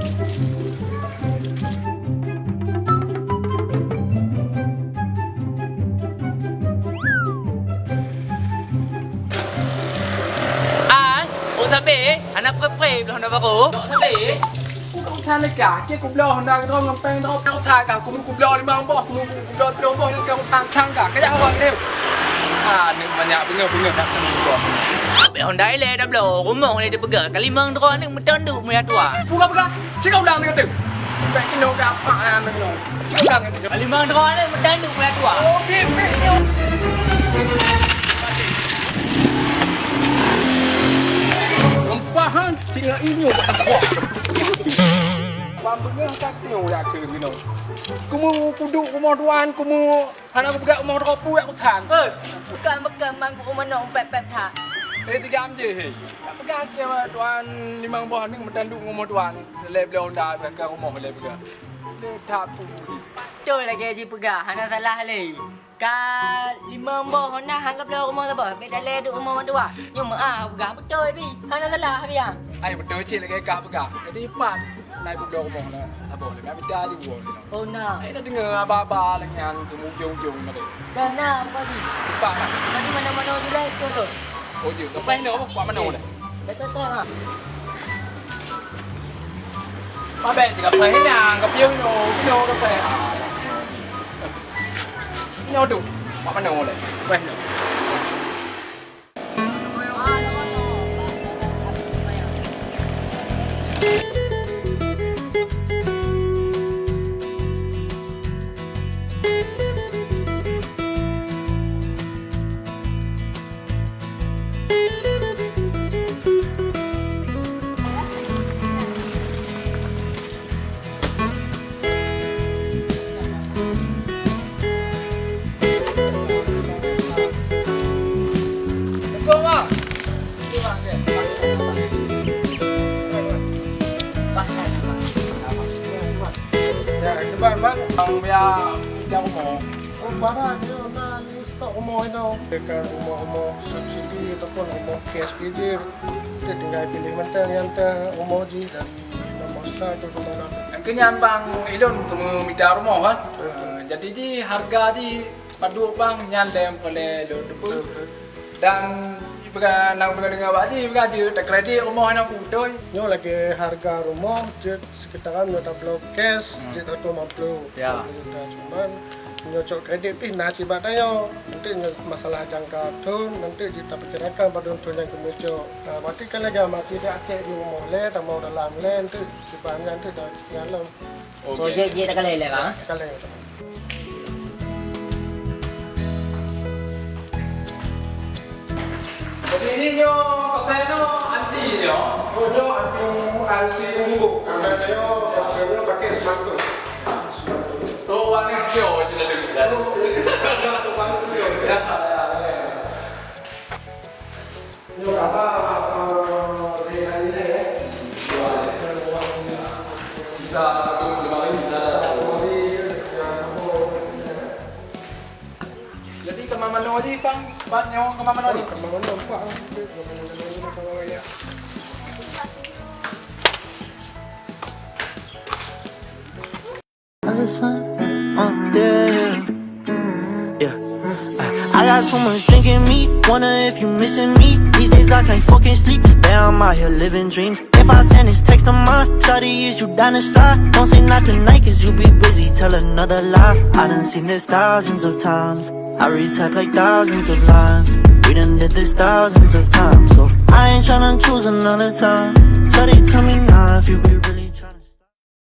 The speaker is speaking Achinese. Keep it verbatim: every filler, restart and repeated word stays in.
Ai, ôk sabé, hana pré-pré bloe honda barô. Ôk sabé. Ôk that lé kah, keu kubloe honda keudroe ngon péng droe. Ôk that kah, kumu kubloe limong boh, kumu kubloe teuh boh, nyan kah utang-utang kah. Kajak awak deh. Ah, ni banyak beungoh-beungoh nak tunggu. Bèk honda ilèe tabloe, rumoh lé dipeugah. Ka limong droe ni meuteun duek meuya tuan. Peugah-peugah. Cit ka ulang nyan teuh. Bèk keunoe ka apa nyan teuh. Cit ka ulang nyan teuh. Limong droe ni meuteun duek meuya tuan. Oh, bit, bit. Lumpah han, singa inyo bak teukuak. Bang beungoh ka keunoe ya keu keunoe. Kumu kuduek rumoh tuan, kumu hana kupeugah rumoh droe peue ya kuthan. Hei, bukan-bukan mang ku rumoh nong pèp-pèp that. Eh, tigam je, hei. Ka peugah keu tuan limong boh ni meuteun duek rumoh tuan. Lé bloe honda bak rumoh lé peugah. Lé that pun. Beutôi lagèe jipeugah, hana salah lé. Ka limong boh honda han ka bloe rumoh saboh. Bèk dalèe duek rumoh mandua. Nyoe meu'ah peugah beutôi pih. Hana salah pih, ah. Ai beutôi cit lagèe kah peugah. Jadi pat na kubloe rumoh na saboh lé. Beda jiwoe. Oh, na. Ai dah deungoe aba-aba lagèe nyan di ujong-ujong tadi. Dah na, Pak Haji. Lupa. Tadi mana-mana tu dah itu tu. Oh, jeuet. Lepas ni, awak buat mana dah? Dah tak tahu, ha. Pabèk cakap main nyang, ka piôh nyoe, nyoe ka payah. Nyoe tu, buat mana dah? Lepas ni. Ya, kiban, Bang. Bang, ya, kita mau. Oh, parah, dia, nah, ni stok rumah itu. Dekat rumah-rumah subsidi ataupun rumah K S P J. Kita tinggal pilih mentang yang ter rumah ji dari Nyang keu nyan bang, ilôn keumeumita rumoh kan. Eh, jadi jih hareuga jih padub bang nyan lé nyang paleng lôn teupeue. Dan jipeugah, na peugah deungoe bak jih, jipeugah jeuet takredit rumoh nyan beutôi. Nyoe lagèe hareuga rumoh jeuet sekitaran nyoe tabloe cash jeuet seratus lima puluh juta. Cuman nyoe cok kredit pih na cit bak tanyoe. Nanti nyoe masalah jangka thon, nanti jeuet tapeucarakan padum thon nyang keuneuk cok. Nah, berarti kan lagèe mati dak cek di rumoh lé, tamong dalam lé, nanti sibang nyan nanti dah jalan. Oh, jeuet, jeuet takalon lé, bang? Takalon. Jadi, ini nyoe, kosan nyoe anti nyoe? Oh, nyoe anti, anti embok. Karena nyoe, kosan nyoe pakai semantun. Semantun. Oh, warna hijau je lalu. Oh, iya. Warna hijau. Ya, ya, ya. Nyoe kata, eh, dari tadi ni, eh. Bisa satu lemari, bisa satu lemari. Jadi, kama manoe jih, Bang? Pat nyoe kama manoe jih? Kama manoe, empat, ah. Kama manoe, kama manoe. I got something, uh, yeah. Yeah. I, I got so much drink in me. Wonder if you missing me. These days I can't fucking sleep. It's bad, I'm out here living dreams. If I send this text to mine, shawty, is you down to slide? Don't say not tonight, 'cause you be busy, tell another lie. I done seen this thousands of times. I retype like thousands of lines. We done did this thousands of times. So I ain't tryna choose another time. Shawty, tell me now if you be really